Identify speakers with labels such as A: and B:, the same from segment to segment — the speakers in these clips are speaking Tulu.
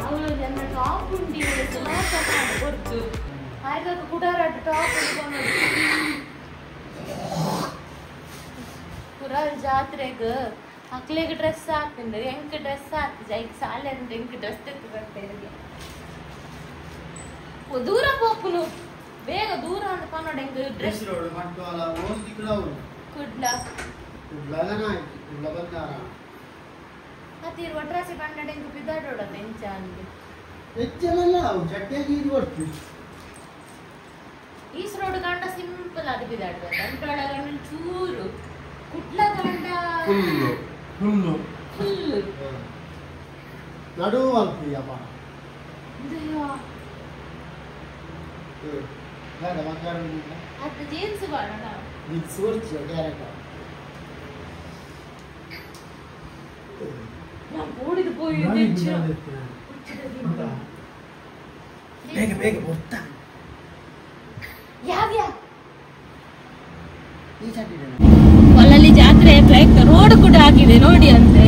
A: ಅವಳು ನನ್ನ ಟಾಪ್ ಉಂಡಿ ಸುಮಾರು ಕೊಡ್ತು ಆಯ್ತು ಕುಡಾರ ಟಾಪ್ ಪುರ ಜಾತ್ರೆಗ್ ಅಕ್ಲೆಗ್ ಡ್ರೆಸ್ ಹಾಕ್ತಿಂದ್ರೆ ಎಂಕ್ ಡ್ರೆಸ್ ಹಾಕ್ತಿದ್ದೆ ಐಕ್ ಸಾಲೆ ಅಂದ್ರೆ ಎಂಕ್ ಡ್ರೆಸ್ ತೆತ್ತು ಬರ್ತೇನೆ ದೂರ ಪೋಪುನು ಬೇಗ ದೂರ ಅಂತ ಪನ್ನೋಡ ಎಂಕ್ ಡ್ರೆಸ್ ಕುಡ್ಲ ಅತಿ ಒಟ್ರಾಸಿ ಪನ್ನಡ ಎಂಕ್ ಪಿದಾಡೋಡ ಎಂಚ ಅಂದು is road ಕಂಡ ಸಿಂಪಲ್ ಅದು ಪಿದಾಡ್ಬೇಕು ಅಂಟೋಡ ಕಂಡ ಚೂರು ಕುಡ್ಲ ಕಂಡ
B: ಫುಲ್ಲು ಫುಲ್ಲು
A: ಫುಲ್
B: ನಡು ಅಲ್ಪಿಯಪ್ಪ
A: ಅದು ಜೀನ್ಸ್ ಬಾಡೋಣ
B: ಜೀನ್ಸ್ ಕೊಡ್ತೀಯ ಕ್ಯಾರೆಟ್
A: ನಾನು ಓಡಿದು ಪೋಯಿ
B: ಬೇಗ ಬೇಗ ಬರ್ತಾ
A: ಯಾವ ಅಲ್ಲಲ್ಲಿ ಜಾತ್ರೆ ರೋಡ್ ಕೂಡ ಆಗಿದೆ ನೋಡಿ ಅಂತೆ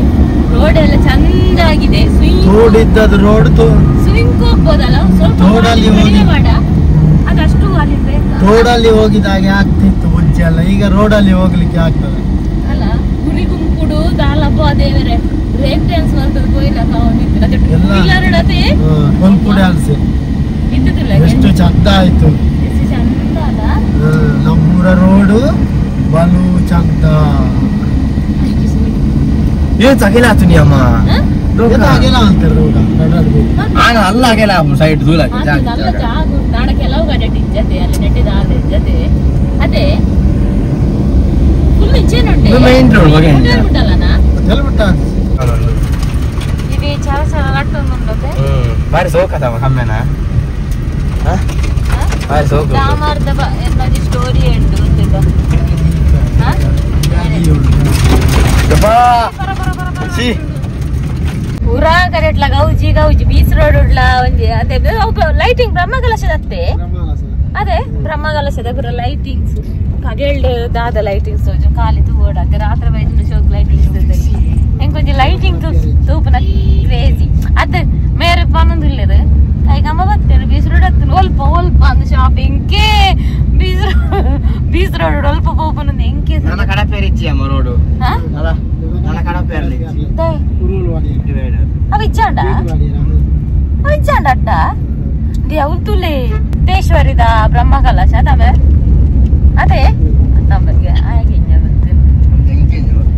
A: ರೋಡ್ ಎಲ್ಲ ಚಂದ ಆಗಿದೆ.
B: ರೋಡ್ ಇದ್ದದ್ದು ರೋಡ್
A: ಸ್ವಿಂಗ್ ಹೋಗ್ಬೋದಲ್ಲ ಸ್ವಲ್ಪ ಕಡಿಮೆ ಮಾಡ ಅದಷ್ಟು ಅಲ್ಲಿ
B: ರೋಡಲ್ಲಿ ಹೋಗಿದಾಗೆ ಆಗ್ತಿತ್ತು ಮುಂಚೆ ಎಲ್ಲ, ಈಗ ರೋಡಲ್ಲಿ ಹೋಗ್ಲಿಕ್ಕೆ ಆಗ್ತದೆ
A: ಅಲ್ಲ. ಗುರಿ ಗುಂಪುಡು ದಾಲಬ್ಬ ದೇವರೇ ಬ್ರೇಕ್ ಡ್ಯಾನ್ಸ್ ಮಾಡ್ತದೆ ಪೋಯಿಲ್ಲ
B: ಗುಂಪು ಡ್ಯಾನ್ಸ್ ಎಷ್ಟು ಚಂದ ಆಯ್ತು.
A: ಎಷ್ಟು ಚಂದ ಅಲ್ಲ
B: ನಮ್ಮೂರ ರೋಡು ಬಲು ಚಂದ.
C: ಏನು ಅಗೆಲ ಆತು ನೀ ಅಮ್ಮ
B: ಅಗೆಲ ಅಂತಾರೆ ರೋಡ್
C: ಅಲ್ಲ ಅಗೆಲ ಸೈಡ್ ದೂರ
A: ನಲ್ಲ ಜಾಗ ನಾಡ ಕೆಲವು ಕಡೆ ಇಜ್ಜತೆ ಅಲ್ಲಿ ನೆಟ್ಟಿದ ಇಜ್ಜತೆ ಅದೇ ಫುಲ್ ಇಚ್ಚೇನುಂಟೆ
C: ಮೈನ್ ರೋಡ್ ಬಗ್ಗೆ
A: ಬಿಟ್ಟಲ್ಲನಾ ಇದೆ ಚಾರ ಚಾರ ಲಟ್ಟೊಂದುಂಟದೆ
C: ಬಾರಿ ಸೋಕದವ ಕಮ್ಮೆನ ಬಾರಿ ಸೋಕ
A: ರಾಮಾರ್ದ ಎನ್ನೊಂಜಿ ಸ್ಟೋರಿ ಉಂಟು ಗೊತ್ತಿದ್ದ. ಪೂರಾ ಕರೆಟ್ಲ ಗೌಜಿ ಗೌಜಿ ಬೀಚ್ ರೋಡ್ ಉಡ್ಲ ಒಂಜಿ ಅದೇ ಲೈಟಿಂಗ್ ಬ್ರಹ್ಮಕಲಶದ ಅತ್ತೆ ಅದೇ ಬ್ರಹ್ಮಕಲಶದ ಪೂರ ಲೈಟಿಂಗ್ಸ್ ಪಗೆಲ್ಡ್ ದಾದ ಲೈಟಿಂಗ್ಸ್ ಖಾಲಿ ತೂವೋಡತ್ತೆ ರಾತ್ರಿ ಬೈದಿನ ಶೋಕ್ ಲೈಟಿಂಗ್ಸ್ ಎಂಕೊಂಜಿ ಲೈಟಿಂಗ್ ತೂಪುನ ಕ್ರೇಜಿ ಅತ್ತೆ ಮೇರೆ ಪನೊಂದುಲ್ಲೆರ್ ಕೈಗಮ್ಮ ಬತ್ತೇರು ಬೀಚ್ ರೋಡ್ ಹತ್ತು ಒಲ್ಪ ಒಲ್ಪ ಅಂದ್ ಶಾಪಿಂಗ್ ಕೆ ಬೀಚ್ ರೋಡ್ ಒಲ್ಪ ಪೋಪುನಂದು ಎಂಕೆ
C: ನನ್ನ ಕಡಪೇರಿ ಇಜ್ಜಿ ಅಮ್ಮ ರೋಡು ನನ್ನ ಕಡಪೇರ್ಲಿ
A: ಅವ ಇಚ್ಚಾಂಡ ಅವ ಇಚ್ಚಾಂಡ ಅಟ್ಟ they ತೇಶ್ವರಿದ ಬ್ರಹ್ಮಕಲಶ ತಮ್ಮ ಅದೇ ತಮಗೆ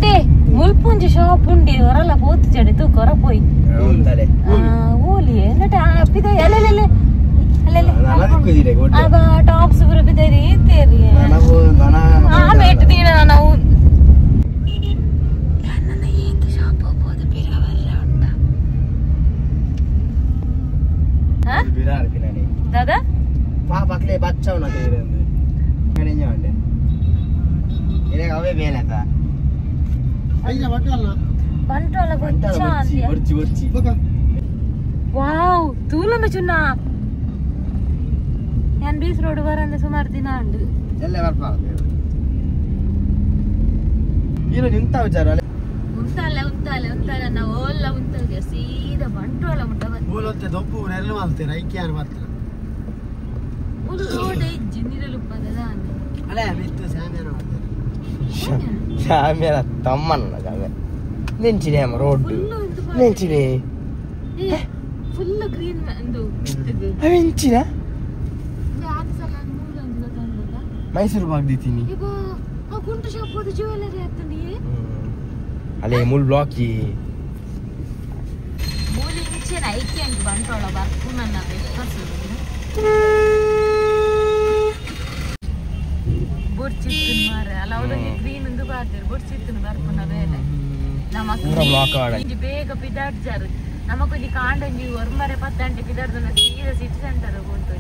A: ತೇ ಮುಲ್ಪುಂಜಿ ಶಾಪ್ ಉಂಡಿ ಹೊರಲ್ಲ ಪೋತು ಜಡಿ ತೂಕ ಹೊರ ಪೋಯಿ ಓಲಿ ನಟ ಪಿದ ಅಲ್ಲೆಲ್ಲೆಲ್ಲೆ ಅಲ್ಲೆಲ್ಲೆ ಟಾಪ್ಸ್ ಪೂರ ಪಿದ ರೀತೇರಿ ಆ ಮೇಟ್ ದೀನ ನಾವು ನನ್ನ ಏತು ಶಾಪ್ ಹೋಗ್ಬೋದು ಬಿರವರ್ರ ಉಂಟ ದಾದಾ
C: ಪಾಪಕ್ಲೆ ಬಚ್ಚವನ ಅವೇ ಬೇಲತ
A: ಬಂಟ್ವಾಳ ವಾವ್ ತೂಲಮ ಚುನ್ನ ಯಾನ್ ಬೀಚ್ ರೋಡ್ ಬರಂದೆ ಸುಮಾರು ದಿನ ಉಂಡು
C: ಎಲ್ಲ ಬರ್ಪಾರ್ದು ಏನು ನಿಂತ ವಿಚಾರ
A: ಉಂತಾಲೆ ಉಂತಾಲೆ ಉಂತಾಲೆ ನಾವು ಓಲ್ಲ ಉಂತಾಲೆ ಸೀದಾ ಬಂಟ್ವಾಳ ಮುಟ್ಟ
B: ಮೂಲತ್ತೆ ದೊಂಪು ನೆರಳು ಮಾಡ್ತೇನೆ ಐಕ್ಯಾನ್ ಮಾತ್ರ
A: ಮುಲು ರೋಡ್ ಇಜ್ಜಿ ನೀರಲು ಉಪ್ಪದದ
B: ಅಲೆ ಮಿತ್ತು ಶಾಮಿಯಾನ ಮಾಡ್ತಾರೆ
C: ಶಾಮಿಯಾನ ತಮ್ಮನ್ನ ಜಾಗ ನೆಂಚಿನೆ ಅಮ್ಮ ರೋಡ್ ನೆಂಚಿನೆ
A: ಫುಲ್ ಗ್ರೀನ್ ಅಂದು
C: ಅವೆಂಚಿನ ಮೈಸೂರು ಬಾಗ್ದಿತ್ತೀನಿ
A: ಈಗ ಆ ಗುಂಟು ಶಾಪ್ ಹೋದ ಜ್ಯುವೆಲರಿ ಆತಂಡಿ
C: ಅಲ್ಲೇ ಮೂಲ್ ಬ್ಲಾಕಿ
A: ಮೂಲಿ ಇಂಚಿನ ಐಕೆ ಅಂಟು ಬಂಟ್ವಾಳ ಬರ್ಕು ನನ್ನ ಬೆಕ್ಕಸು ಬೊರ್ಚಿತ್ತನ್ ಮಾರೆ ಅಲ್ಲ ಅವಳೊಂದು ಗ್ರೀನ್ ಒಂದು ಬಾರ್ದೇರು ಬೊರ್ಚಿತ್ತನ್ ಬರ್ಪುನ ಬೇಲೆ ನಮಕ್ ಬೇಗ ಪಿದಾಡ್ಜಾರು ನಮಕೊಂಜಿ ಕಾಂಡೊಂಜಿ ಒರ್ಮರೆ ಪತ್ತಂಟೆ ಪಿದಾಡ್ದನ ಸೀದಾ ಸಿಟಿ ಸೆಂಟರ್ ಹೋಗ್ತದೆ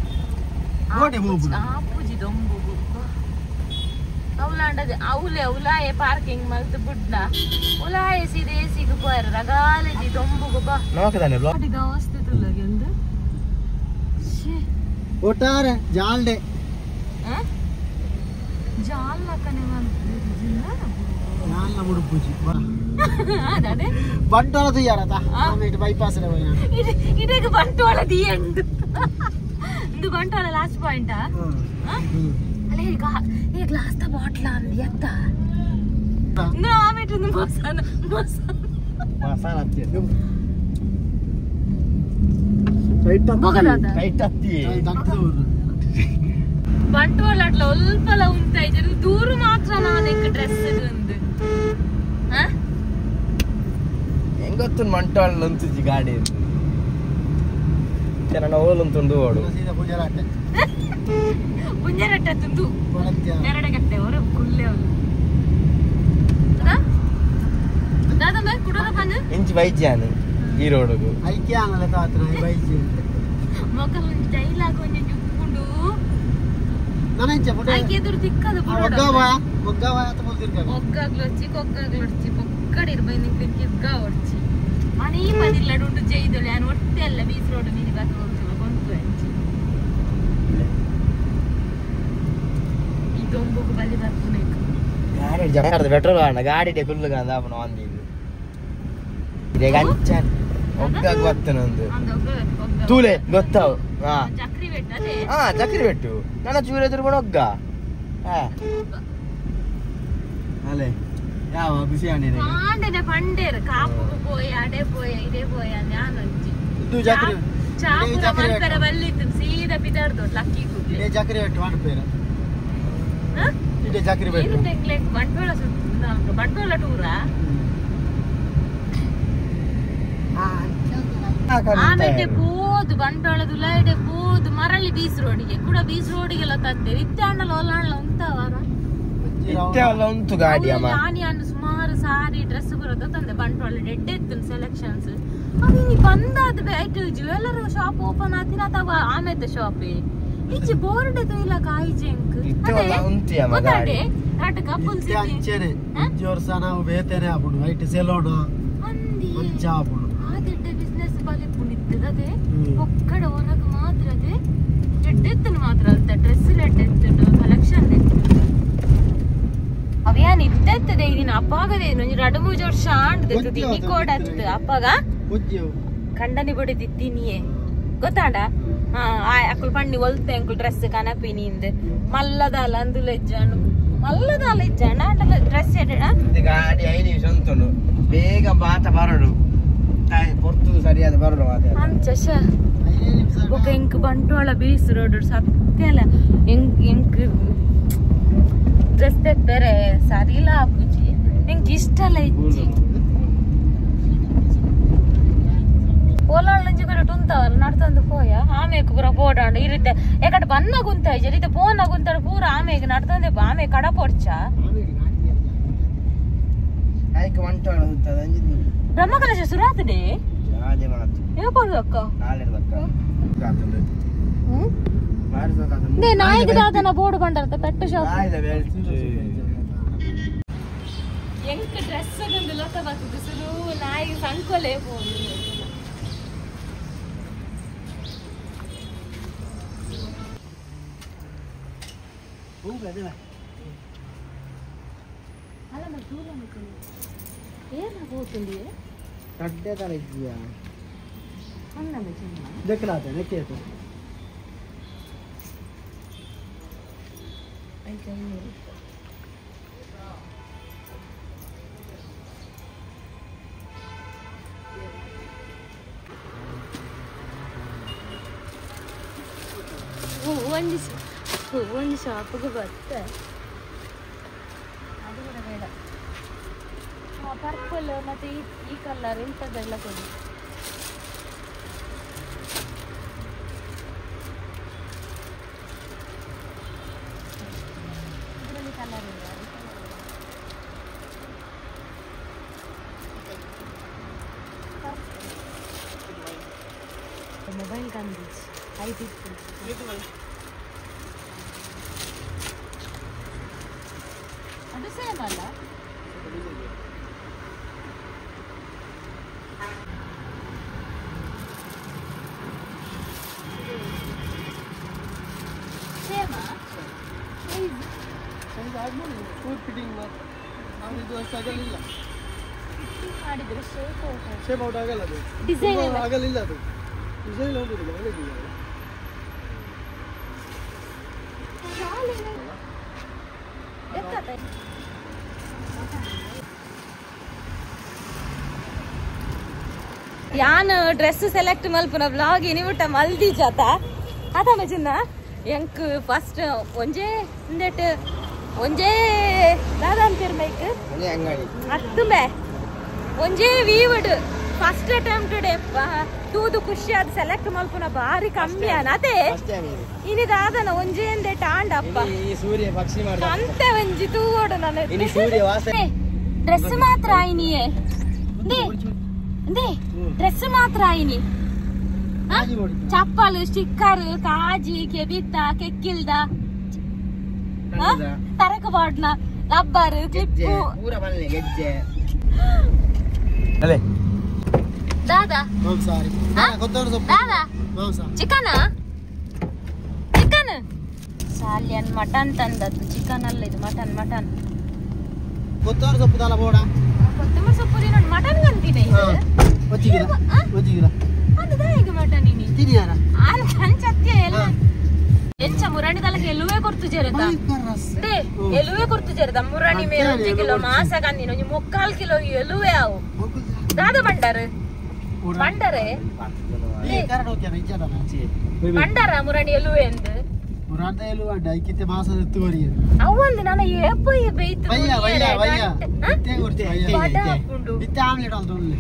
A: ಆಪುಜಿ ದೊಂಬು ಅವಲಾಂಡದೆ ಅವಲೆ ಉಲಾಯೆ ಪಾರ್ಕಿಂಗ್ ಮಲ್ತು ಬುಡ್ನ ಉಲಾಯೆ ಸೀದಾ ಏಸಿಗೆ ಪೋಯರ ರಗಾಲಜಿ ದೊಂಬುಗು ಬಾ ಅವಸ್ಥೆ ತುಲ್ಲಗೆ
B: ಒಟ್ಟಾರೆ ಜಾಲ್ಡೆ
A: ಜಾಲ್ ಲಕ್ಕನೆ
B: ಯಾಲ್ಲ ಮುಡುಪುಜಿ
A: ಅದೇ
B: ಬಂಟ್ವಾಳ ತುಯ್ಯಾರತ ಆಮೇಲೆ ಬೈಪಾಸ್ ರೆ ಹೋಯ್ನ
A: ಇದಕ್ಕೆ ಬಂಟ್ವಾಳ the end ಇದು ಬಂಟ್ವಾಳ ಲಾಸ್ಟ್ ಪಾಯಿಂಟ್ ಅಲೇ ಈಗ ಈ ಗ್ಲಾಸ್ the bottle ಅಂದಿ ಅತ್ತ ನಾ ಆಮೇಲೆ ಒಂದು ಮಸಾನ ಮಸಾನ
C: ಮಸಾನ ಅತ್ತಿ
B: ರೈಟ್
A: ಬೊಗದಾದ
C: ರೈಟ್ ಅತ್ತಿ
A: ಬಂಟ್ವಾಳ ಅಟ್ಲ ಅಲ್ಪಲ ಉಂತಾಯ್ತು ದೂರ ಮಾತ್ರ ನಾನು ಡ್ರೆಸ್ ಒಂದು
C: ಹೆಂಗೊತ್ತು ಬಂಟ್ವಾಳ ಅಂತಿಜ್ಜಿ ಗಾಡಿ ನನ್ನ ಓಲಂತುಂಡು ಓಡು
A: ಪುಂಜರಟ್ಟೆ ತುಂದು ನೆರಡಗಟ್ಟೆ ಅವರು ಕುಲ್ಲೆ ಅವರು ದಾದಮ್ಮ ಕುಡೋದ ಬಂದು
C: ಇಂಚಿ ಬೈಜ್ಯಾನು ಈ ರೋಡುಗು
B: ಐಕ್ಯ ಆನಲ್ಲ ತಾತ್ರ ಬೈಜಿ
A: ಮೊಕಲ್ ಒಂಜಿ ಡೈಲಾಗ್ ಒಂಜಿ ಜುಪ್ಪುಂಡು
B: ನಾನೆಂಚ ಪುಟ
A: ಐಕೆ ಎದುರು ತಿಕ್ಕದು ಬುಡೋಡು
B: ಒಗ್ಗವ ಒಗ್ಗವ ಅಂತ बोलತಿರ್ತಾರೆ
A: ಒಗ್ಗಾಗ್ಲೊಚ್ಚಿ ಕೊಗ್ಗಾಗ್ಲೊಚ್ಚಿ ಪೊಕ್ಕಡಿರ್ ಬೈ ನಿಂಗೆ ಕಿಗ್ಗ ಒಡ್ಚಿ ಮನೆ ಪದಿಲ್ಲಡುಂಟು ಜೈದೊಳೆ ನಾನು ಒಟ್ಟೆ ಅಲ್ಲ ಬೀಸ್ ರೋಡ್ ಮೀನಿ ಬಾತು ಹೋಗ್ತದೆ ಕೊಂತು ಅಂಚಿ ಈ ದೊಂಬುಗು ಬಲಿ ಬರ್ಪುನೇಕು
C: ಗಾಡಿ ಜಕ್ಕರ್ದ ಪೆಟ್ರೋಲ್ ಆಂಡ ಗಾಡಿ ಡೆ ಕುಲ್ಲು ಗಂದ ಅವನು ಅಂದಿದ್ದು ಇದೆ ಗಂಚನ್ ಒಗ್ಗಾಗ ಬರ್ತನೊಂದು ತೂಲೆ ಗೊತ್ತಾವು ಹಾ
A: ಚಕ್ರಿ ಬೆಟ್ಟು ಅದೇ
C: ಹಾ ಚಕ್ರಿ ಬೆಟ್ಟು ನನ್ನ ಚೂರ ಎದುರು ಒಗ್ಗ ಹಾ ಅಲೆ ಯಾವ ಬಿಸಿ ಆಂಡಿದೆ
A: ಪಾಂಡೆನೆ ಪಂಡೇರು ಕಾಪುಗು ಪೋಯ ಅಡೆ ಪೋಯ ಇದೇ ಪೋಯ ನಾನೊಂಜಿ
B: ಇದು ಚಕ್ರಿ
A: ಚಾಪುರ ಮಲ್ಪೆರ ಬಲ್ಲಿತ್ತು ಸೀದಾ ಪಿದಾರ್ದು ಲಕ್ಕಿ ಕೂಗ್ಲೆ
B: ಇದೇ ಚಕ್ರಿ ಬೆಟ್ಟು ಮಾಡ್ಪೇರ ಇದೇ ಚಕ್ರಿ ಬೆಟ್ಟು
A: ಏನು ತೆಂಗ್ಲೆಕ್ ಬಂಟ್ವಾಳ ಸುತ್ತ ಬಂಟ್ವಾಳ ಟೂರಾ ಆಮೇಲೆ ಪೋದು ಬಂಟ್ವಾಳದ ಉಲಾಯಿಡೆ ಪೋದು ಮರಳಿ ಬೀಸ್ ರೋಡಿಗೆ ಕೂಡ ಬೀಸ್ ರೋಡಿಗೆಲ್ಲ ತತ್ತೇವೆ ಇತ್ತೆ ಆಂಡಲ ಒಲಾಂಡ್ಲ ಉಂತವಾರ
C: ಇತ್ತೆ ಅಲ್ಲ ಉಂಟು ಗಾಡಿ ಅಮ್ಮ
A: ಆನಿ ಅನ್ನು ಸುಮಾರು ಸಾರಿ ಡ್ರೆಸ್ ಬರೋದ ತಂದೆ ಬಂಟ್ವಾಳ ಡೆಡ್ ಇತ್ತು ಸೆಲೆಕ್ಷನ್ಸ್ ಅದು ಇನಿ ಬಂದಾದ ಬ್ಯಾಟ್ ಜ್ಯುವೆಲ್ಲರ್ ಶಾಪ್ ಓಪನ್ ಆತಿನ ಅಥವಾ ಆಮೇಲೆ ಶಾಪ್ ಇಚ್ಚಿ ಬೋರ್ಡ್ ಇಲ್ಲ ಕಾಯಿ ಜೆಂಕ್
C: ಇತ್ತೆ ಅಲ್ಲ ಉಂಟು ಅಮ್ಮ ಗಾಡಿ
A: ಅಟ್ ಕಪಲ್ಸ್
B: ಇತ್ತೆ ಅಂಚೆನೆ ಒಂಜಿ ವರ್ಷ ನಾವು ಬೇತೇನೆ ಆಪುಂಡು ಐಟ್ ಸೆಲೋಣ
A: ಅಂದಿ
B: ಅಂಚ ಆಪುಂಡು
A: ಆದಿಡ್ಡ ಬಿಸ್ನೆಸ್ ಬಲಿಪುಂಡು ಅದೇ ಒಕ್ಕಡ ಹೊರಗೆ ಮಾತ್ರ ಅದೇ ಎಡ್ಡೆತ್ತನು ಮಾತ್ರ ಅಲ್ತ ಡ್ರೆಸ್ ಎಡ್ಡೆತ್ತುಂಡು ಕಲೆಕ್ಷನ್ ಎತ್ತುಂಡು ಅವ್ಯಾನ್ ಇತ್ತೆತ್ತದೆ ಇದೀನ ಅಪ್ಪಾಗದೆ ಒಂಜಿ ರಡು ಮೂಜಿ ವರ್ಷ ಆಂಡ್ ನಿಕೋಡತ್ತು ಅಪ್ಪಾಗ ಖಂಡನಿ ಬಡಿದಿತ್ತೀನಿಯೇ ಗೊತ್ತಾಂಡ ಹಾ ಅಕುಲ್ ಪಣ್ಣಿ ಒಲ್ತೆ ಅಂಕುಲ್ ಡ್ರೆಸ್ ಕನಪಿನಿಂದ ಮಲ್ಲದಾಲ ಅಂದುಲೆಜ್ಜಾನು ಮಲ್ಲದಾಲ ಇಜ್ಜಾಣ ಅಂಡಲ ಡ್ರೆಸ್
C: ಗಾಡಿ 5 ನಿಮಿಷ ಉಂಟು ಬೇಗ ಬಾತ ಬರಡು ಪೊರ್ತು ಸರಿಯಾದ ಬರಡು
A: ಅಂಚ ಬೊಕ ಎಂಕ್ ಬಂಟ್ವಾಳ ಬೀಸ್ ರೋಡ್ ಸತ್ಯ ಅಲ್ಲ ಎಂಕ್ ಎಂಕ್ ಡ್ರೆಸ್ ತೆಪ್ಪೆರೆ ಸರಿಲ ಆಪುಜಿ ಎಂಕ್ ಇಷ್ಟ ಅಲ್ಲ ಇಜ್ಜಿ ಪೋಲಾಳ್ ಕಡೆ ಟುಂತವಲ್ಲ ನಡ್ತಂದು ಪೋಯ ಆಮೇಕ್ ಪೂರ ಪೋಡಾಂಡ ಈ ರೀತಿ ಯಾಕಡೆ ಬನ್ನ ಗುಂತ ಇಜ್ಜಿ ರೀತಿ ಪೋನ ಗುಂತಾಡ ಪೂರ ಆಮೇಗ್ ನಡ್ತಂದೆ ಆಮೆ ಕಡ ಪೊಡ್ಚ ಬ್ರಹ್ಮಕಲಶ ಸುರಾತದೆ ನಾಯಿಗೆ ದಾದನ ಬೋರ್ಡ್ ಬಂಡರ್ತ ಪೆಟ್ಟು ಶಾಪ್ ಎಂಕ್ ಡ್ರೆಸ್ ಒಂದು ಲೊತ್ತ ಬರ್ತದೆ ಸುರು ನಾಯಿಗೆ ಸಂಕೊಲೆ ಪೋದು ಅಲ್ಲ మరి ದೂರ ಏನ ಹೋಗ್ತುಂಡಿ
B: ಕಡ್ಡೆ ತರ ಇದ್ದೀಯಾ
A: ಅನ್ನ ಚಿನ್ನ
B: ದಕ್ಕಲಾತ ನೆಕ್ಕೇತು
A: ಒಂದು ಒಂದು ಶಾಪಿಗೆ ಬರ್ತೆ ಅದು ಕೂಡ ಬೇಡ ಪರ್ಪಲ್ ಮತ್ತೆ ಈ ಕಲರ್ ಇಂಥದ್ದೆಲ್ಲ ಕೊಡಿ ಇದರಲ್ಲಿ ಕಲರ್ ಇದೆ ಮೊಬೈಲ್ ಕಂದಿಜ್ ಐದು ಅದು ಸೇಮ್ ಅಲ್ಲ ಸೇಮಾ
B: ಫಿಟ್ಟಿಂಗ್ ಮಾತ್ರ. ಇದು ಅಷ್ಟು ಆಗಲಿಲ್ಲ.
A: ಮಾಡಿದ್ರೆ ಶೇಪ್ ಔಟ್
B: ಶೇಪ್ ಔಟ್ ಆಗಲ್ಲ ಅದು.
A: ಡಿಸೈನ್
B: ಆಗಲಿಲ್ಲ ಅದು. ಡಿಸೈನ್ ಹೋಗುದಿಲ್ಲ ಒಳ್ಳೆದಿಲ್ಲ.
A: ಯಾನ್ ಡ್ರೆಸ್ ಸೆಲೆಕ್ಟ್ ಮಲ್ಪುನ ಬ್ಲಾಗ್ ಇನಿಬಿಟ್ಟ ಮಲ್ದಿ ಜಾತ ಆತ ಮಜಿನ ಎಂಕ್ ಫಸ್ಟ್ ಒಂಜೇ ಇಂದೆಟ್ ಒಂಜೇ ದಾದ ಅಂತೀರ್ ಮೈಕ್ ಅತ್ತುಂಬೆ ಒಂಜೇ ವೀವಡ್ ಫಸ್ಟ್ ಅಟೆಂಪ್ಟ್ ಡೇ ತೂದು ಖುಷಿ ಅದು ಸೆಲೆಕ್ಟ್ ಮಲ್ಪುನ ಬಾರಿ ಕಮ್ಮಿ ಅದೇ ಇನಿ ದಾದನ ಒಂಜೇ ಇಂದೆಟ್ ಆಂಡಪ್ಪ
C: ಸೂರ್ಯ ಪಕ್ಷಿ
A: ಅಂತೆ ಒಂಜಿ ತೂಗೋಡು ನಾನು ಡ್ರೆಸ್ ಮಾತ್ರ ಇನಿಯೇ ಡ್ರೆಸ್ ಮಾತ್ರ ಇನಿ ಚಪ್ಪಲ್ ಸ್ಟಿಕ್ಕರ್ ಕಾಜಿ ಕೆಬಿತ್ತ ಕೆಕ್ಕಿಲ್ದ ತರಕ ಬಾಡ್ನ ರಬ್ಬರ್ ಕ್ಲಿಪ್ಪು ದಾದಾ ದಾದಾ ಚಿಕನ್ ಚಿಕನ್ ಸಾಲಿಯನ್ ಮಟನ್ ತಂದದ್ದು ಚಿಕನ್ ಅಲ್ಲ ಇದು ಮಟನ್ ಮಟನ್
B: ಕೊತ್ತಂಬರಿ ಸೊಪ್ಪು ದಾಲ ಬೋಡ
A: ಕೊತ್ತಂಬರಿ ಸೊಪ್ಪು ದಿನ ಮಟನ್ ಅಂತೀನಿ
B: ಒಚ್ಚಿಗಿರ ಒಚ್ಚಿಗಿರ
A: ಅದು ದಾಯಿಗ ಮಟನ್ ಇನಿ
B: ತಿನಿಯಾರ
A: ಆನ್ ಕಂಚತ್ಯ ಎಲ್ಲ ಎಂಚ ಮುರಾಣಿದಲ್ಲ ಎಲುವೆ ಕೊರ್ತು ಜೆರೆದ they ಎಲುವೆ ಕೊರ್ತು ಜೆರೆದ ಮುರಾಣಿ ಮೇರೆ 1 ಕಿಲೋ ಮಾಸ ಕಂದಿನ ಒಂಜಿ 3.5 ಕಿಲೋ ಎಲುವೆ ಆವು ದಾದ ಬಂಡಾರ ಬಂಡಾರೆ ಬಂಡಾರ ಮುರಾಣಿ ಎಲುವೆ ಎಂದು
B: ಮುರಾಂದ ಎಲುವೆ ಅಡ್ಡ ಐಕಿತೆ ಮಾಸ ಎತ್ತು ಬರಿ
A: ಅವಂದು ನಾನು ಏಪ ಬೇಯ್ತು
B: ವಯ್ಯ ವಯ್ಯ ವಯ್ಯ ಇತ್ತೆ ಕೊರ್ತಿ ವಯ್ಯ ಇತ್ತೆ ಆಮ್ಲೆಟ್ ಆಲ್ತು ಉಳ್ಳೆ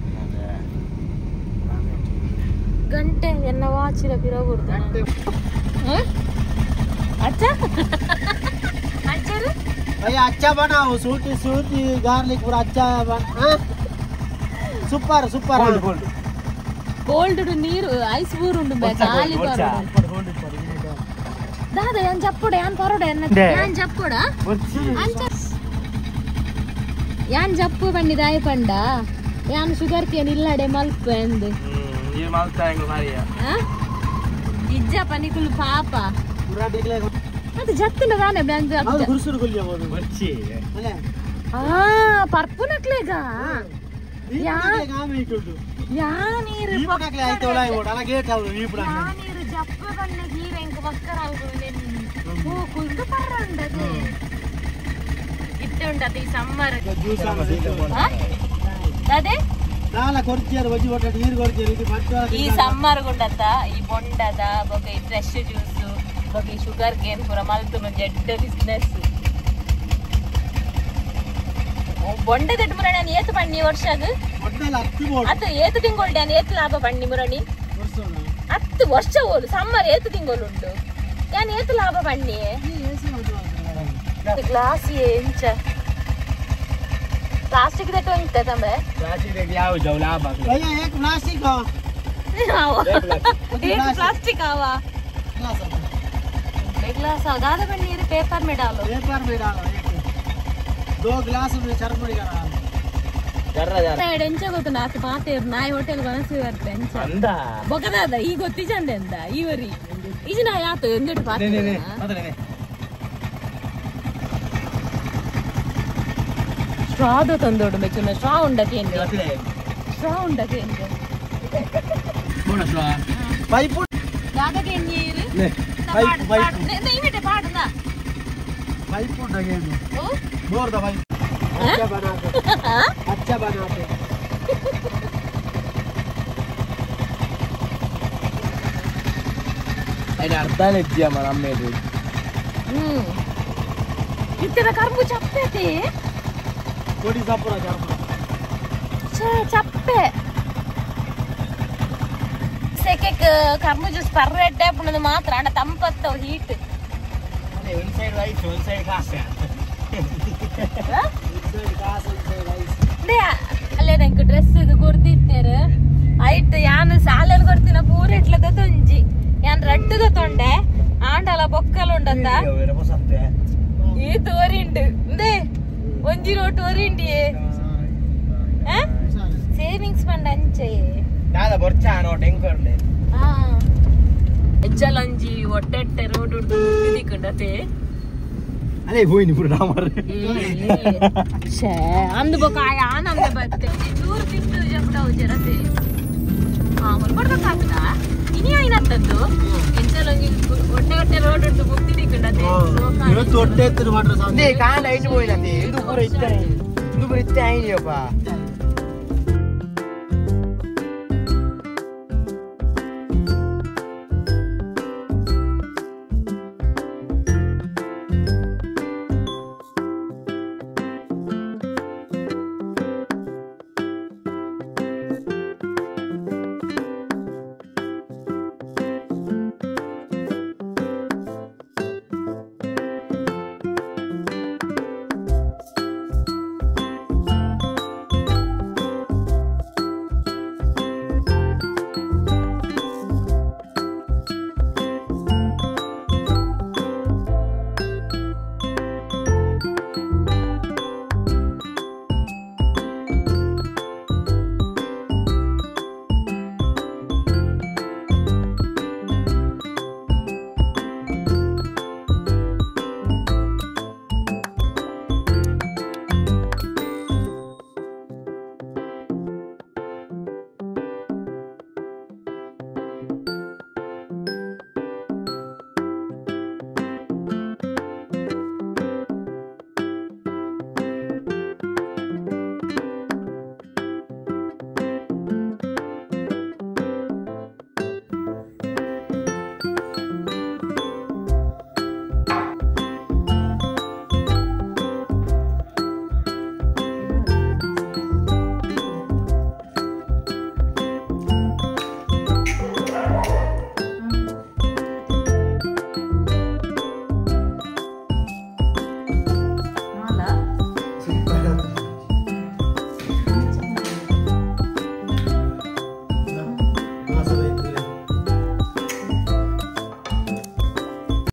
A: ಗಂಟೆ ಎನ್ನ ವಾಚಿರ ಬಿರಗುರ್ದು अच्छा अच्छा
B: भैया अच्छा बनाओ सूटी सूटी गार्लिक पूरा अच्छा बन super super
C: cold cold
A: cold ನೀರು ಐಸ್ ಬೂರ್ ಉಂಡು ಬೇ ಖಾಲಿ ಬರು ದಾದಾ ಯಾನ್ ಜಪ್ಪುಡ ಯಾನ್ ಪರೋಡ ಯಾನ್ ಜಪ್ಪುಡ ಅಂಚ ಯಾನ್ ಜಪ್ಪು ಬಣ್ಣಿ ದಾಯ ಪಂಡ ಯಾನ್ ಶುಗರ್ ಕೇನ್ ಇಲ್ಲಡೆ ಮಲ್ಪ ಎಂದು
C: ಈ ಮಲ್ತಾ ಎಂಗ್ ಮಾರಿಯ
A: ಇಜ್ಜಪ್ಪ ನಿಕುಲು ಪಾಪ ಅದು ಜತ್ತಿನ ತಾನೆ ಬ್ಯಾಂಕ್
B: ಅದು ಗುರುಸುರು ಗುಲ್ಯ ಬೋದು
C: ಬಚ್ಚಿ
B: ಅಲ್ಲ
A: ಆ ಪರ್ಪುನಕ್ಲೆಗ ಯಾ ಯಾ ನೀರು
B: ಈಪುನಕ್ಲೆ ಆಯ್ತು ಒಳ ಓಡ ಅಲ್ಲ ಗೇಟ್ ಆವು ಈಪುನಕ್ಲೆ
A: ಯಾ ನೀರು ಜಪ್ಪ ಬಣ್ಣ ಗೀರೆಂಕ ಬಕ್ಕರಾವು ಓ ಕುಲ್ದು ಪರ್ರಂಡದೆ ಇತ್ತೆ ಉಂಡದೆ ಈ ಸಮ್ಮರ್
B: ಜ್ಯೂಸ್
A: ಅದೇ
B: ನಾಲ ಕೊರ್ಚಿಯರ್ ವಜಿ ಒಟ್ಟ ನೀರು ಕೊರ್ಚಿಯರ್ ಇದು ಬಟ್ಟ
A: ಈ ಸಮ್ಮರ್ ಗುಂಡತ ಈ ಬೊಂಡದ ಬೊಕ ಈ ಫ್ರೆಶ್ ಜ್ಯೂಸ್ ಬೊಕ ಈ ಶುಗರ್ ಕೇನ್ ಪೂರ ಮಲ್ತುನು ಜೆಡ್ಡ ಬಿಸ್ನೆಸ್ ಬೊಂಡದೆಟ್ಟು ಮುರಣಿ ನಾನು ಏತು ಬಣ್ಣಿ ವರ್ಷಗ್ ಅದು ಏತು ತಿಂಗಳು ನಾನು ಏತು ಲಾಭ ಬಣ್ಣಿ ಮುರಣಿ 10 ವರ್ಷ ಓಲು ಸಮ್ಮರ್ ಏತು ತಿಂಗಳು ಉಂಟು ನಾನು ಏತು ಲಾಭ ಬಣ್ಣಿ ಗ್ಲಾಸ್ ಎಂಚ ಪ್ಲಾಸ್ಟಿಕ್ ದಕ್ಕೆ ಉಂಟೆ ತಂಬೆ
C: ಪ್ಲಾಸ್ಟಿಕ್ ಯಾವ ಜೌ ಲಾಭ
B: ಭಯ್ಯ ಏಕ್ ಪ್ಲಾಸ್ಟಿಕ್
A: ಏಕ್ ಪ್ಲಾಸ್ಟಿಕ್ ಆವ
B: ಗ್ಲಾಸ್
A: ಗ್ಲಾಸ್ ದಾದ ಬಣ್ಣಿ ಇದು ಪೇಪರ್ ಮೇ ಡಾಲೋ
B: ಪೇಪರ್ ಮೇ ಡಾಲೋ ಏಕ್ ದೋ ಗ್ಲಾಸ್ ಮೇ ಚರ್ಮುಡಿ ಕರ
C: ಜರ್ರ ಜರ್ರ
A: ಎಂಚ ಗೊತ್ತು ನಾತು ಪಾತೆ ನಾಯಿ ಹೋಟೆಲ್ ಬನಸಿ ಬರ್ತೆ ಎಂಚ
C: ಅಂದ
A: ಬೊಕದಾದ ಈ ಗೊತ್ತಿ ಚಂದ ಎಂದ ಈ ವರಿ ಈಜಿ ನಾ ಯಾತು ಎಂದೆಟ್ಟು ಪಾತೆ ಸ್ಟ್ರಾದ ತಂದೋಡು ಮೆಚ್ಚುನ ಸ್ಟ್ರಾ ಉಂಡಕ್ಕೆ ಸ್ಟ್ರಾ ಉಂಡಕ್ಕೆ
B: ಪೈಪ್
A: ದಾದಕ್ಕೆ ನೀರು
B: ಪೈಪ್ ಪೈಪ್
A: ಇಮಿಟೆ ಪಾಡುನ
B: ಪೈಪ್ ಉಂಡಕ್ಕೆ ಬೋರ್ದ ಪೈಪ್ अच्छा बनाते अच्छा बनाते
C: ಅಯ್ಯ ಅರ್ಧನೇ ಇದ್ಯಮ್ಮ ನಮ್ಮೇದು
A: ಇತ್ತರ ಕರ್ಬು ಚಪ್ಪೆತೆ
B: ಕೊಡಿ ಸಪುರ ಕರ್ಬು
A: ಚಪ್ಪೆ ಸೆಕೆಕ್ ಕರ್ಬು ಜ್ಯೂಸ್ ಪರ್ರೆಡ್ಡೆ ಪುಣದು ಮಾತ್ರ ಅಣ್ಣ ತಂಪತ್ತವು ಹೀಟ್
C: ಒಂದು ಸೈಡ್ ರೈಸ್ ಒಂದು ಸೈಡ್ ಕಾಸೆ
A: ಅಲ್ಲೇ ನಂಗೆ ಡ್ರೆಸ್ ಕೊರ್ದಿತ್ತೇರು ಐಟ್ ಯಾನ್ ಸಾಲಲ್ಲಿ ಕೊರ್ತಿನ ಪೂರ ಇಟ್ಲದ ತೊಂಜಿ ಯಾನ್ ರಡ್ಡುದ ತೊಂಡೆ ಆಂಡಲ ಬೊಕ್ಕಲ್ ಉಂಡತ್ತ ಈ ತೋರಿಂಡು ಇಂದೇ ಒಂಜಿ ರೋಟ್ ಒರಿಂಡಿಯೇ ಸೇವಿಂಗ್ಸ್ ಫಂಡ್ ಅಂಚೆ
C: ದಾದ ಬೊರ್ಚಾ ನೋಟ್ ಎಂಕೊರ್ಲೆ
A: ಎಜ್ಜಲಂಜಿ ಒಟ್ಟೆಟ್ಟೆ ರೋಡ್ ಉಡ್ದು ದಿಕ್ಕುಂಡತೆ
C: ಅದೇ ಹೋಯ್ನಿ ಪೂರ ಡಾಮರ್
A: ಛೇ ಅಂದು ಬೊಕ ಆಯ ಆನಂದ ಬತ್ತೆ ಚೂರು ತಿಂದು ಜಪಡ ಜರತೆ ಆ ಮುಲ್ಪಡ್ಬೇಕಾಗ್ತದ ಇನಿ ಆಯ್ನತ್ತದ್ದು ಎಂಚಲ ಒಂಜಿ ಒಟ್ಟೆ ಒಟ್ಟೆ ರೋಡ್ ಉಂಟು ಮುಕ್ತಿ ದಿಕ್ಕುಂಡತೆ.
B: ಇವತ್ತು ಹೊಟ್ಟೆ ಎತ್ತಿನ ಮಾಡ್ರೆ
C: ಅದೇ ಕಾಂಡ ಐಟು ಹೋಯ್ನತೆ. ಇದು ಪೂರ ಇತ್ತ, ಇದು ಪೂರ ಇತ್ತೆ ಆಯ್ನಿಯಪ್ಪ.